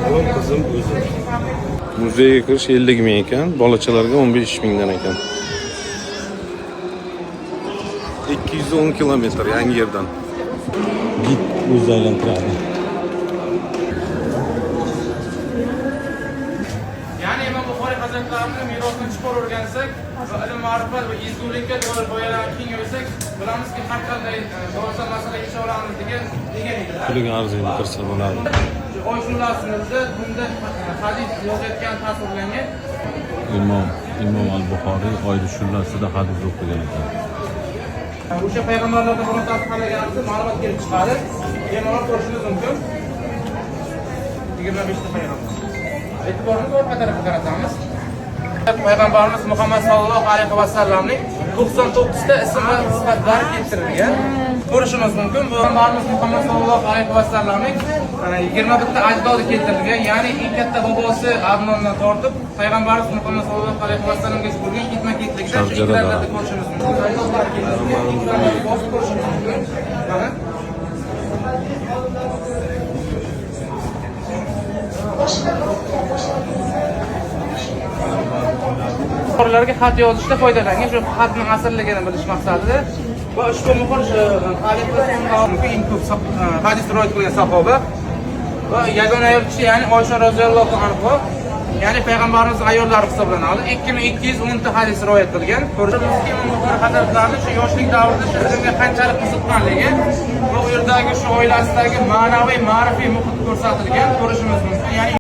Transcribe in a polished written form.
O'g'lim, qizim, o'zim. Muzeyga kirish 50 ming ekan, bolachalarga 15 mingdan ekan. 210 kilometr yangi yerdan. Gid o'zi aylantiradi. Ya'ni Imom Buxoriy hazratlarini merosini chuqur o'rgansak va ilm ma'rifat va ezgulikka to'g'ri g'oyalarni keng yoysak, bilamizki, har qanday dolzarb masala yesha olamiz degan edilar. Puliga arziydi, kirsa bo'ladi. Oy shu'lasida bunda hadis yozayotgan tasvirlangan. Imom al-Buxoriy oyda shullasida hadis o'qigan ekan. O'sha payg'ambarlardan birontasi qaraganimizda ma'lumot kelib chiqadi. Bemalol ko'rishingiz mumkin. 25 ta payg'ambar. E'tiborimizni orqa tarafga qaratamiz. Payg'ambarimiz Muhammad sallallohu alayhi vasallamning 99 ta ism va sifatlari keltirilgan. Ko'rishimiz mumkin. Bu Payg'ambarimiz Muhammad sallallohu alayhi vasallamning 21 ta ajdodi keltirilgan. Ya'ni eng katta bobosi Adnondan tortib payg'ambarimiz Muhammad sallallohu alayhi vasallamgacha bo'lgan ketma-ketlikda shu Sharjara ekranlarda ko'rishimiz mumkin. Ajdodlar keltirilgan, ekranlarda bosib ko'rishimiz mumkin. Mana. Muhrlarga xat yozishda foydalangan, shu xatning aslligini bilish maqsadida va ushbu muhr eng ko'p hadis rivoyat qilgan sahoba va yagona ayol kishi, ya'ni Oysha roziyallohu anha, ya'ni payg'ambarimiz ayollari hisoblanadi. 2210 ta hadis rivoyat qilgan. Ko'rishimizki, Imom Buxoriy hazratlarini shu yoshlik davrida shu ilmga qanchalik qiziqqanligi va u yerdagi shu oilasidagi ma'naviy, ma'rifiy muhit ko'rsatilgan, ko'rishimiz mumkin. Ya'ni